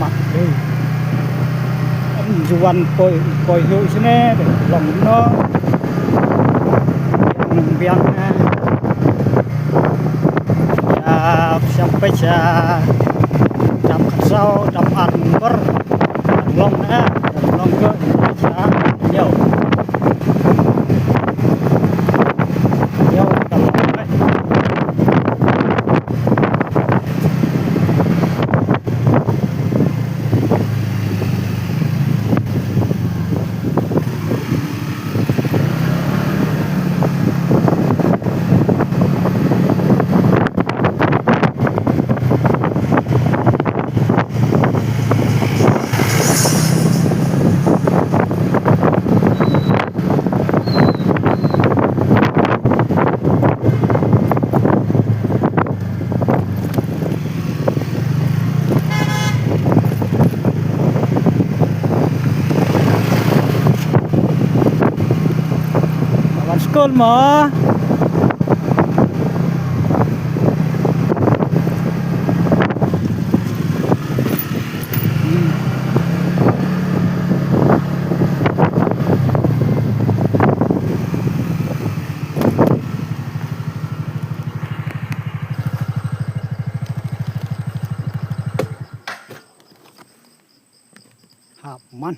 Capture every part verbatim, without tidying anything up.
Mat dei. Juwan poi poi hu sini deh long no. Nang biang na. Ya, sampai sa jam kasau, jam ar number. Long na, long ke, sa nyau. Nyau, jam Wan skul mo. Hap man.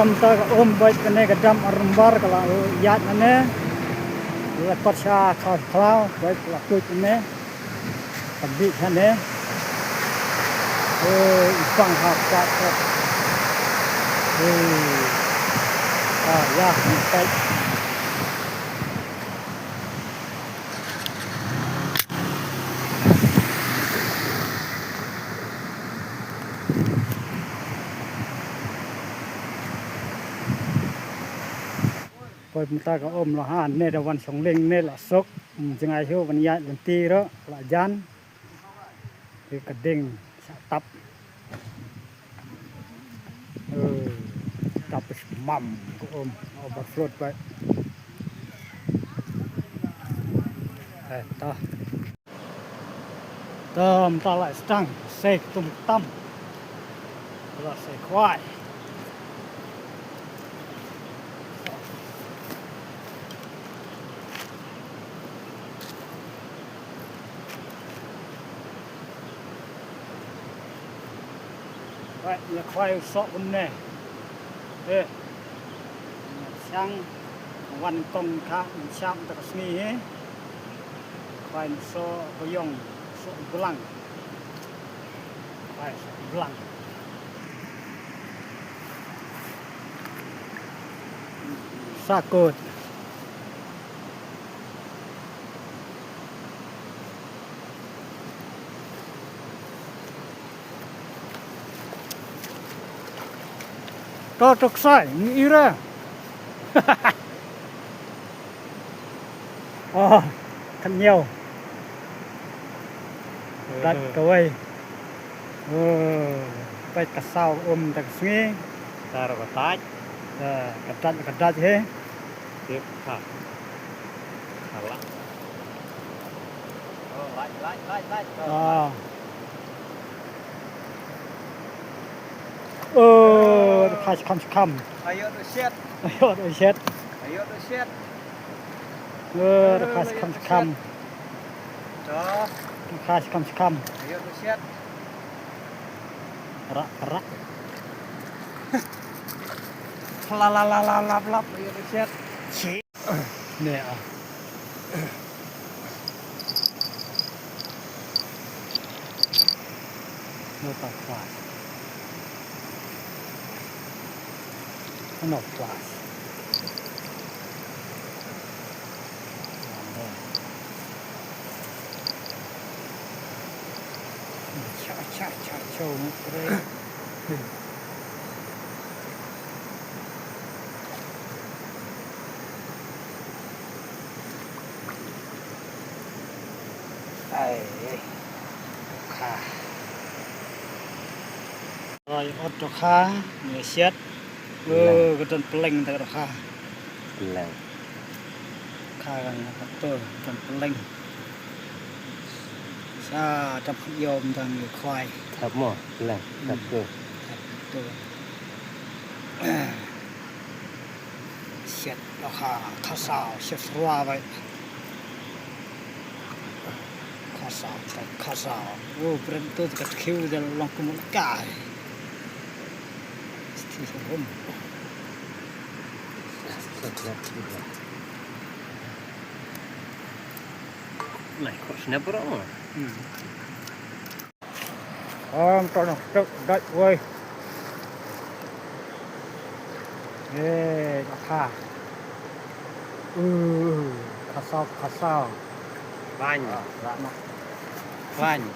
Am ta ka um bait kane ka dam arumbar ka la ïaid nane. La kot sha khlaw khlaw bait la kuit nane. Ka bit kane. Oi, i pang ha kwat kwat. Oi. Ah, ïa, ni bait. Mynta ka um la ha ne da wan shong ling ne la suk. Jngai hu ban ïaid lynti ro la jan. Te ka ding sa tap. Eh, tap is mam ka um overflow bai. Eh, ta. Tam ta lai stang sei tum tam. La sei khwai. Khwai, ïa khwai u soh kumne. Eh. Siang wan kong ka sham ta ka sngi he. Khwai u soh ko yong soh blang. Khwai soh blang. Sakut. To tok sai ngi ira. Oh, kan ñiew. Dat kawei. Oh, peit ka saw um da ka sngi. Tar ka dait. Ka dait ka dait he. Tip ha. Hala. Oh, light, light, light, light. Ah. Oh, the flash comes come. Ayo tu shit. Ayo tu shit. Ayo tu shit. Oh, the flash comes come. Dah. The flash comes come. Ayo tu shit. Rak, rak. La la la la la la. Ayo tu shit. Shit. Ne ah. No ta flash. No flash. Cha cha cha cha. Ai, dohkha. Roi ot dohkha, ngi siat. Pleng. Oh, ka don pleng ta dohkha. Pleng. Dohkha kan ka to, don pleng. Sa tap kham yom dang ïa khwai. Tap mo, pleng, tap to. Tap to. Siat dohkha, kha saw, siat syrwa bai. Kha saw, kha saw. Oh, brem to ka tkhiu da long kum kai. Sti sa rum. Lai kho snap bro. Hmm. Ong to nong stuk dot woi. Eh, dohkha. Uh, kha saw, kha saw. Bany. Ah, lama. Bany.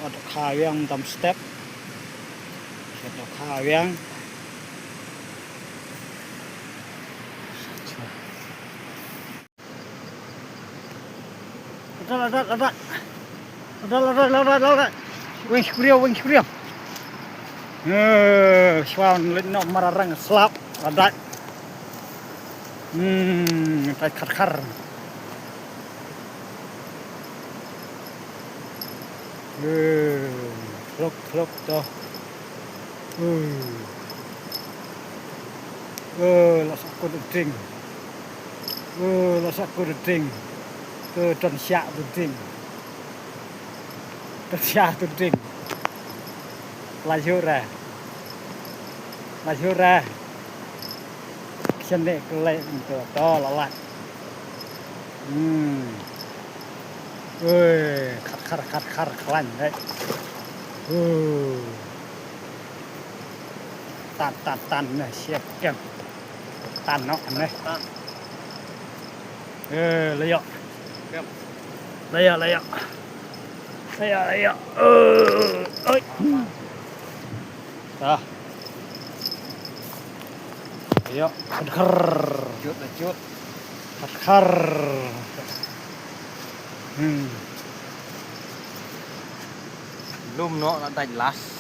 Ot dohkha wiang tam step. Ot dohkha wiang. Ladat, ladat, ladat. Ladat, ladat, ladat, ladat. Weng shkriaw, weng shkriaw. Eh, shwa leit noh mararang slap, ladat. Hmm, tai khar khar. Eh, khlok khlok to. Ui. Eh, la sa ko ding. Eh, la sa ko ding. Eh, don sha ding. Don sha ding. La jure. La jure. Kshane klei into to la la. Hmm. Ui, khar khar khar khar khlaiñ dei. Uh. Tan tan tan ne siap kem. Tan nok ne. Tan. Eh, la ïoh. Kem. La ïoh, la ïoh. La ïoh, la ïoh. Eh, oi. Ta. Ayo, khadkhar. Jut na jut. Khadkhar. Hmm. Lum noh na dait las.